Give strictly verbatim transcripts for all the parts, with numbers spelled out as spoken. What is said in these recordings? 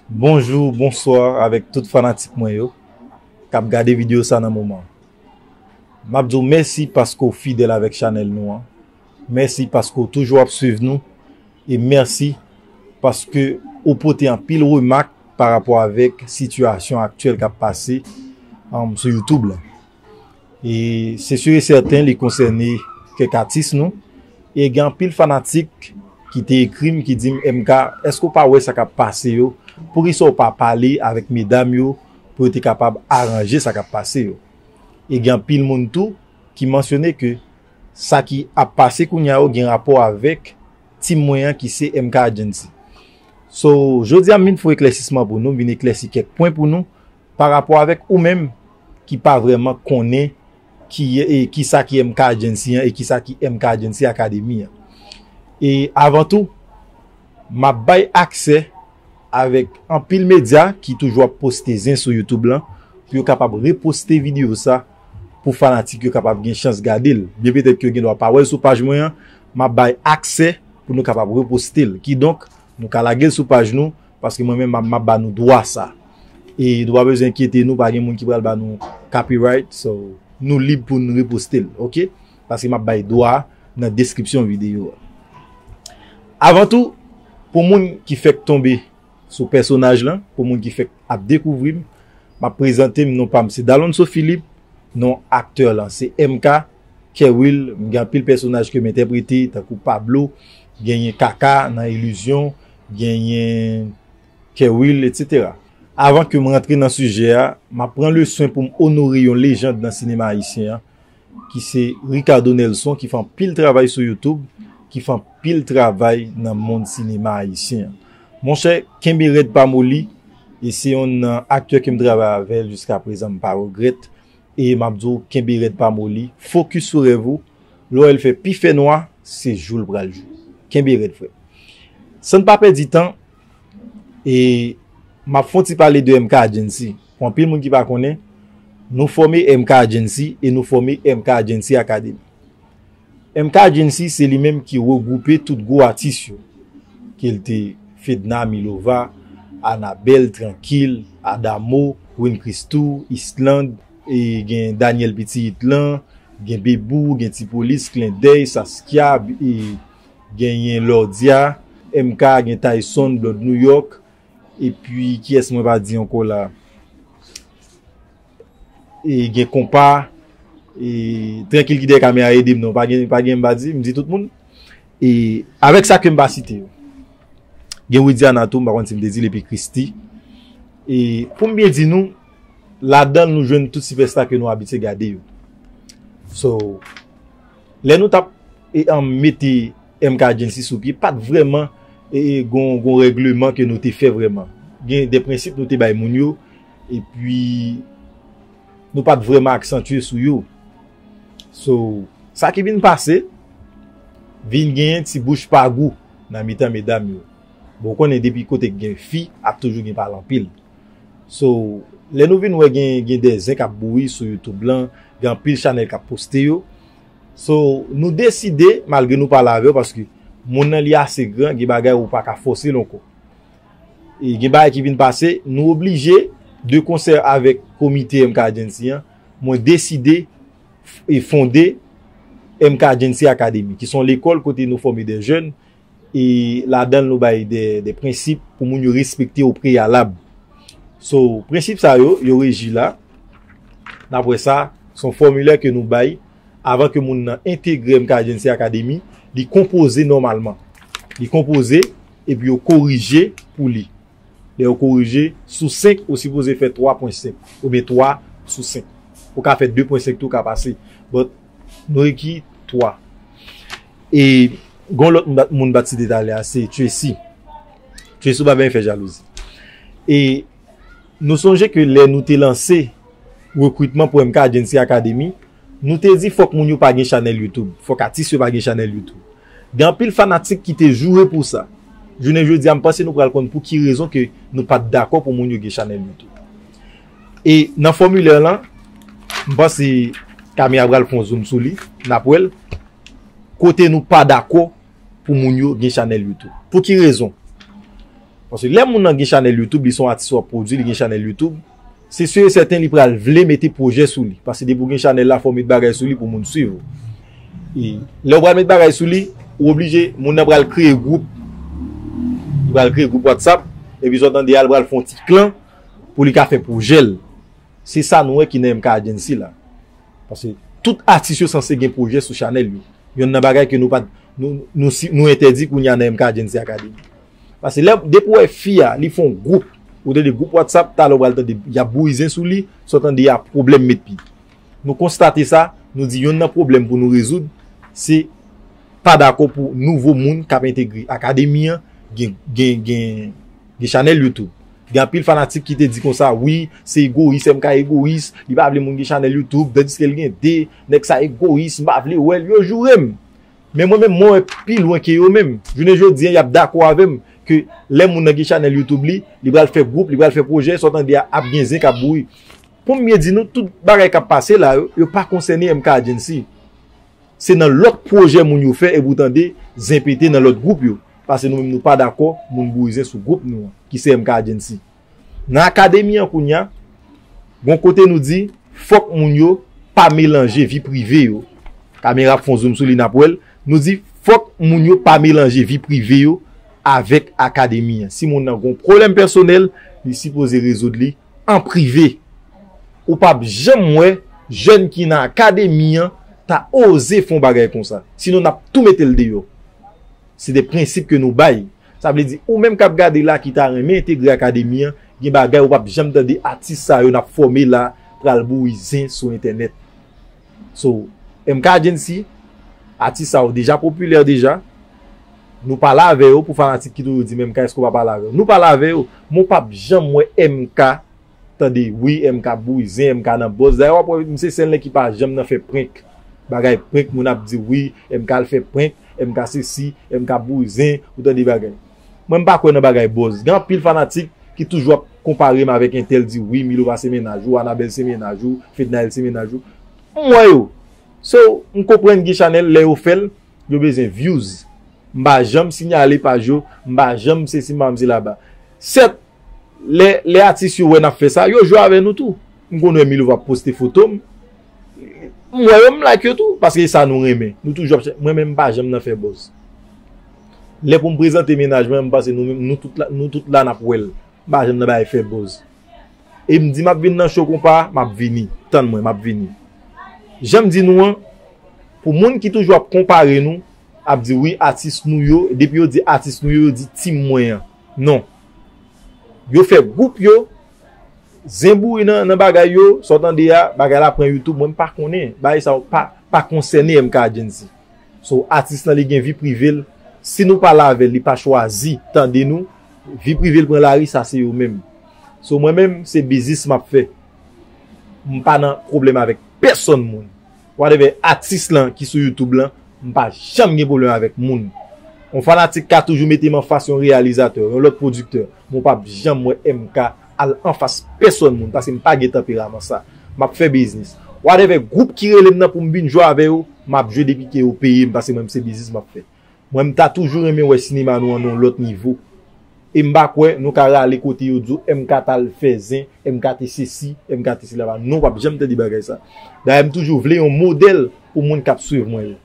Bonjou, bonswa avèk tout fanatik mwen yo k ap gade videyo sa nan moman. M ap di w mèsi paske w fidèl avèk chanèl nou an. Mèsi paske w toujou ap swiv nou. E mèsi paske ou pote anpil remak pa rapò avèk sitiyasyon aktyèl k ap pase, um, sou YouTube la. E se sur e sèten, li konsène kèk atis nou. E gen anpil fanatik ki te ekri m, ki di m, M K, èske w pa wè sa k ap pase yo? Poukisa w pa pale avèk medam yo pou yo te kapab aranje sa k ap pase yo? E gen anpil moun tou ki mansyone ke sa ki ap pase kounye a yo gen rapò avèk team mwen an ki se M K Agency. So, jodi a m vin fè eklèsisman pou nou, m vin eklèsi kèk pwen pou nou pa rapò avèk ou menm ki pa vrèman konnen ki, e, ki sa ki M K Agency an e ki sa ki M K Agency Academy an. E avan tou, m ap bay aksè avèk anpil medya ki toujou ap poste zen sou YouTube lan pou yo kapab reposte videyo sa pou fanatik yo kapab gen chans gade l. Byen petèt ke yo gen dwa pa wè l sou paj mwen an, m ap bay aksè pou nou kapab reposte l. Kidonk, nou ka lage l sou paj nou, paske mwen menm m ap, m ap ba nou dwa sa. E nou pa bezwen enkyete nou, pa gen moun ki pral ba nou copyright, so nou lib pou n reposte l, oke? Paske m ap bay dwa a nan deskripsyon videyo a. Avan tou, pou moun ki fèk tonbe sou pèsonaj lan, pou moun ki fèk ap dekouvri m, m ap prezante m, non pa m se Dalonso Philippe, non aktè lan se M K, Kerwill, m gen anpil pèsonaj ke m entèprete, tankou Pablo, genyen Kaka nan Ilizyon, genyen Kerwill, etsetera. Avan ke m rantre nan sijè a, m ap pran le swen pou m onore yon lejand nan sinema ayisyen an, ki se Ricardo Nelson, ki fè anpil travay sou YouTube, ki fè anpil travay nan mond sinema ayisyen an. Monchè, kenbe rèd pa moli, e se yonn nan aktè ke m travay avè l jiska prezan, m pa regrèt, e m ap di w, kenbe rèd pa moli, fokis sou rèv ou, lè w wè l fè pi fènwa, se jou l pral jou. Kenbe rèd, frè. San n pa pèdi tan, e m ap fè yon ti pale de M K Agency. Pou anpil moun ki pa konnen, nou fòme M K Agency e nou fòme M K Agency Academy. M K Agency se li menm ki regwoupe tout gwo atis yo, ke l te Fedna Milova, Anabèl, Trankil, Adamo, Win Christoo, Island, e gen Daniel Pitit lan, gen Bebou, gen Ti Polis, Klendèy, Saskia, e genyen Lordia, M K, gen Tyson, Blonde New York, epi kiyès mwen pa di ankò la? E gen Konpa, e Trankil ki dèyè kamera ede m non, pa gen, pa gen m pa di, m di tout moun. E avèk sa ke m pa site yo. Gen Widiana tou, m pa konn si m te di l, epi Christie. E pou m byen di nou, ladan l nou jwenn tout sipèsta ke nou abitye gade yo. So, lè nou t ap, e, an, mete M K Agency sou pye, pa t vrèman, e, e, gon, gon règleman ke nou te fè vrèman. Gen de prensip nou te bay moun yo, epi nou pa t vrèman aksantye sou yo. So, sa ki vin pase, vin genyen ti bouch pa gou nan mitan medam yo. Bon, ou konnen depi kote k gen fi, ap toujou gen pale anpil. So, lè nou vin wè gen, gen de zen k ap bouyi sou YouTube lan, gen anpil chanèl k ap poste yo. So, nou deside, malgre nou pale avè w, paske moun nan li ase gran, gen bagay ou pa ka fòse l ankò. E gen bagay ki vin pase, nou oblije, de konsè avèk komite M K Agency an, mwen deside f-, e fonde M K Agency Academy, ki se yon lekòl kote nou fòme de jèn, e ladan l nou bay de, de prensip pou moun yo respekte o preyalab. So, prensip sa yo, yo reji la. Daprè sa, se yon fòmilè ke nou bay avan ke moun nan entegre M K Agency Academy, li konpoze nòmalman. Li konpoze, epi yo korije pou li. Lè yo korije, sou senk, ou sipoze fè twa pwen senk, oubyen twa sou senk. Ou ka fè de pwen senk tou, ka pase. But, nou reki twa. E, gon lòt moun bat, moun bat site talè a, se Tracy. Tracy, ou pa byen fè jalouzi. E, nou sonje ke lè nou te lanse rekritman pou M K Agency Academy, nou te di fòk moun yo pa gen chanèl YouTube, fòk atis yo pa gen chanèl YouTube. Gen anpil fanatik ki te joure pou sa. Jounen jodi a, m panse nou pral konn pou ki rezon ke nou pa t dakò pou moun yo gen chanèl YouTube. E nan fòmilè lan, m panse Camille pral fè yon zoom sou li, n ap wè l, kote nou pa dakò pou moun yo gen chanèl YouTube. Pou ki rezon? Paske lè moun nan gen chanèl YouTube, li se yon atis w ap pwodui, li gen chanèl YouTube, se si e sèten li pral vle mete pwojè sou li. Paske depi w gen chanèl la, fò w met bagay sou li pou moun swiv ou. E lè w pral met bagay sou li, ou oblije, moun nan pral kreye gwoup. Li pral kreye gwoup WhatsApp, epi sa w tande a, li pral fè yon ti klan pou li ka fè pwojè l. Se sa nou wè ki nan M K Agency la. Paske tout atis yo sanse gen pwojè sou chanèl yo. Yonn nan bagay ke nou pa nou, nou, si- nou entèdi kounye a nan M K Agency Academy. Paske lè depi w wè fi a, li fè yon gwoup, ou tande gwoup WhatsApp, talè w pral tande y ap bouyi zen sou li, sa w tande a pwoblèm met pi. Nou konstate sa, nou di yonn nan pwoblèm pou nou rezoud, se pa dakò pou nouvo moun k ap entegre akademi an gen, gen, gen, gen chanèl YouTube. Gen anpil fanatik ki te di konsa, wi, se egoyis, M K egoyis, li pa vle moun gen chanèl YouTube, tandiske l gen de, nèg sa egoyis, m pa vle wè l, yo joure m. Men mwen menm, mwen wè pi lwen ke yo menm. Jounen jodi a, y ap dakò avè m ke lè moun nan gen chanèl YouTube li, li pral fè gwoup, li pral fè pwojè, sa w tande a ap gen zen k ap bouyi. Pou m byen di nou, tout bagay k ap pase la yo, yo pa konsène M K Agency. Se nan lòt pwojè moun yo fè epi w tande zen pete nan lòt gwoup yo. Paske nou menm nou pa dakò moun bouyi zen sou gwoup nou an, ki se M K Agency. Nan akademi an kounye a, gon kote nou di, fòk moun yo pa melanje vi prive yo. Kamera ap fè yon zoom sou li, n ap wè l. Nou di, fòk moun yo pa melanje vi prive yo avèk akademi an. Si moun nan gon pwoblèm pèsonèl, li sipoze rezoud li an prive. Ou p ap janm wè jèn ki nan akademi an ta oze fè yon bagay konsa. Sinon, n ap tou mete l deyò. Se de prensip ke nou bay. Sa vle di, ou menm k ap gade la ki ta renmen entegre akademi an, gen bagay ou p ap janm tande atis sa yo n ap fòme la pral bouyi zen sou entènèt. So, M K Agency, atis sa yo deja popilè deja. Nou pale avè yo pou fanatik ki toujou di, men M K, èske w pa pale avè yo? Nou pale avè yo, men w p ap janm wè M K tande, wi, M K ap bouyi zen, M K nan buzz. Dayè, w ap wè, misye se nèg ki pa janm nan fè prank. Bagay prank, moun ap di, wi, M K al fè prank, M K sesi, M K ap bouyi zen, ou tande bagay. Mwen, m pa kwè nan bagay buzz. Gen anpil fanatik ki toujou ap konpare m avèk entèl, di, wi, Milo pa se mennaj ou, Anabèl se mennaj ou, Fednaelle se mennaj ou. M wè yo. So, m konprann gen chanèl, lè yo fè l, yo bezwen views. M pa janm siyale paj yo, m pa janm sesi, m pa janm sela ba. Sèt, lè, lè atis yo wè n ap fè sa, yo jwe avè nou tou. M konn wè Milo ap poste foto m. M wè yo, m like yo tou, paske e sa nou renmen. Nou toujou ap chè-, mwen menm, m pa janm nan fè buzz. Lè pou m prezante mennaj mwen, m panse nou menm, nou tout la, nou tout la n ap wè l. M pa janm nan bay fè buzz. E m di m ap vin nan show konpa, m ap vini. Tann mwen, m ap vini. Jan m di nou an, pou moun ki toujou ap konpare nou, ap di wi, atis nou yo, depi yo di atis nou yo, yo di team mwen an. Non. Yo fè gwoup yo, zen bouyi nan, nan bagay yo, sa w tande a, bagay la pran YouTube, mwen m pa konnen. Bagay sa yo pa, pa konsène M K Agency. So, atis lan li gen vi prive l. Si nou pale avè l, li pa chwazi tande nou, vi prive l pran lari, sa se yo menm. So, mwen menm, se biznis m ap fè. M pa nan pwoblèm avèk pèsonn moun. Whatever atis lan ki sou YouTube lan, m pa janm gen pwoblèm avèk moun. Yon fanatik ka toujou mete m anfas yon reyalizatè, yon lòt pwodiktè, men w p ap janm wè M K al anfas pèsonn moun, paske m pa gen tanperaman sa. M ap fè biznis. Whatever gwoup ki rele m nan pou m vin jwe avè yo, m ap jwe depi ke yo peye m, paske mwen, se biznis m ap fè. Mwen, m ta toujou renmen wè sinema nou an nan yon lòt nivo. E m pa kwè nou ka rale kote yo di w M K t al fè zen, M K te sesi, M K te sela. Non, w p ap janm tande bagay sa. Dayè, m toujou vle yon modèl pou moun k ap swiv mwen yo.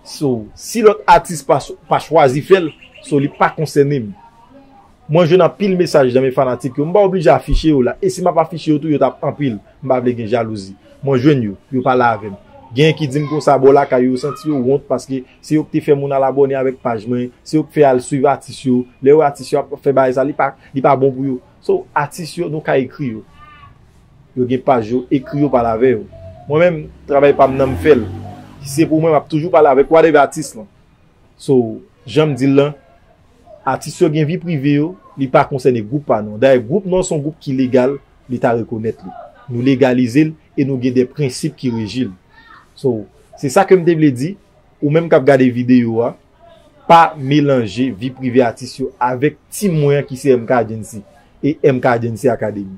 So, si lòt atis pa, pa chwazi fè l, so, li pa konsène m. Mwen jwenn anpil mesaj nan men fanatik yo. M pa oblije afiche yo la. E si m ap afiche yo tou, yo t ap anpil. M pa vle gen jalouzi. Mwen jwenn yo, yo pale avè m. Gen ki di m konsa bò lakay yo, yo santi yo wont paske se yo ki te fè moun al abòne avèk paj mwen, se yo ki fè al swiv atis yo. Lè yo wè atis yo ap fè bagay sa, li pa, li pa bon pou yo. So, atis yo, nou ka ekri yo. Yo gen paj yo, ekri yo, pale avè yo. Mwen menm, travay pa m nan m fè l. Si se pou mwen, m ap toujou pale avèk whatever atis lan. So, jan m di l lan, atis yo gen vi prive yo, li pa konsène gwoup pa nou an. Dayè, gwoup nou an se yon gwoup ki legal, Leta rekonèt li. Nou legalize l e nou gen de prensip ki reji l. So, se sa ke m te vle di, ou menm k ap gade videyo a, pa melanje vi prive atis yo avèk team mwen an ki se M K Agency e M K Agency Academy.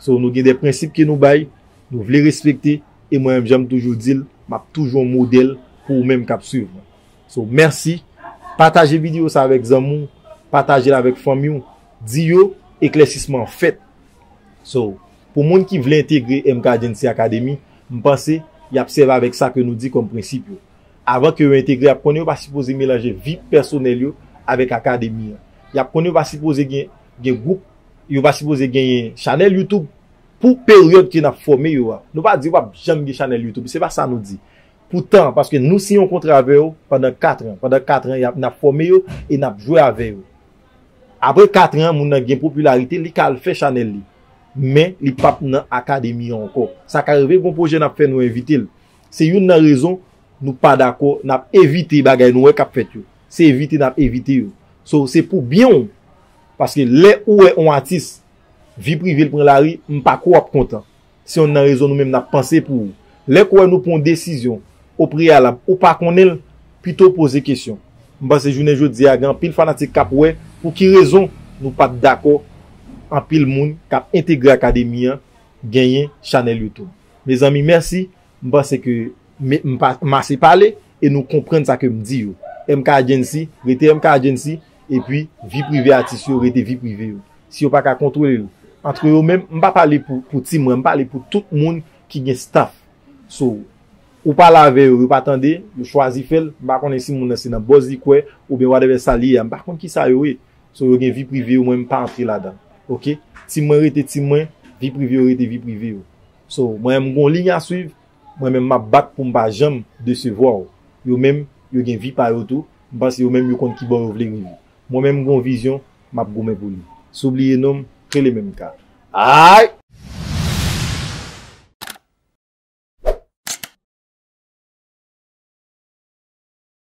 So, nou gen de prensip ke nou bay, nou vle respekte, e mwen menm, jan m toujou di l, m ap toujou yon modèl pou ou menm k ap swiv mwen. So, mèsi. Pataje videyo sa avèk zanmi w, pataje l avèk fanmi w. Di yo, eklèsisman an fèt. So, pou moun ki vle entegre M K Agency Academy, m panse y ap sèvi avèk sa ke nou di kòm prensip yo. Avan ke yo entegre, y ap konnen yo pa sipoze melanje vi pèsonèl yo avèk akademi an. Y ap konnen yo pa sipoze gen, gen gwoup, yo pa sipoze genyen chanèl YouTube pou peryòd ke n ap fòme yo a. Nou pa di yo p ap janm gen chanèl YouTube, se pa sa nou di. Poutan, paske nou siyen yon kontra avè yo pandan kat an. Pandan kat an, y ap, n ap fòme yo e n ap jwe avè yo. Apre kat an, moun nan gen popilarite, li ka al fè chanèl li. Men, li p ap nan akademi an ankò. Sa ka rive, gon pwojè n ap fè, nou envite l. Se youn nan rezon nou pa dakò, n ap evite bagay nou wè k ap fèt yo. Se evite n ap evite yo. So, se pou byen w. Paske lè ou wè yon atis, vi prive l pran lari, m pa kwè w ap kontan. Se youn nan rezon nou menm n ap panse pou ou. Lè k wè nou pran yon desizyon o preyalab, ou pa konnen l, pito w poze kesyon. M panse jounen jodi a, gen anpil fanatik k ap wè pou ki rezon nou pa t dakò anpil moun k ap entegre akademi an genyen chanèl YouTube. Mezanmi, mèsi. M panse ke me- m pa- m ase pale e nou konprann sa ke m di yo. M K Agency, rete M K Agency, epi vi prive atis yo, rete vi prive yo. Si yo pa ka kontwole l antre yo menm, m pa pale pou, pou Ti Mwen, m pale pou tout moun ki gen staff. So, ou pale avè yo, yo pa tande, yo chwazi fè l, m pa konnen si moun nan se nan buzz li kwè, oubyen whatever sa li ye a, m pa konn ki sa yo ye. So, yo gen vi prive yo, mwen m pa antre ladan. Oke? Ti Mwen rete Ti Mwen, vi prive yo rete vi prive yo. So, mwen menm m gon liy a swiv, mwen menm m ap bat pou m pa janm desevwa w. Yo menm, yo gen vi pa yo tou, m panse yo menm yo konn ki bò yo vle rive. Mwen menm m gon vizyon, m ap goumen pou li. Si w bliye non m, rele menm ka. Ay!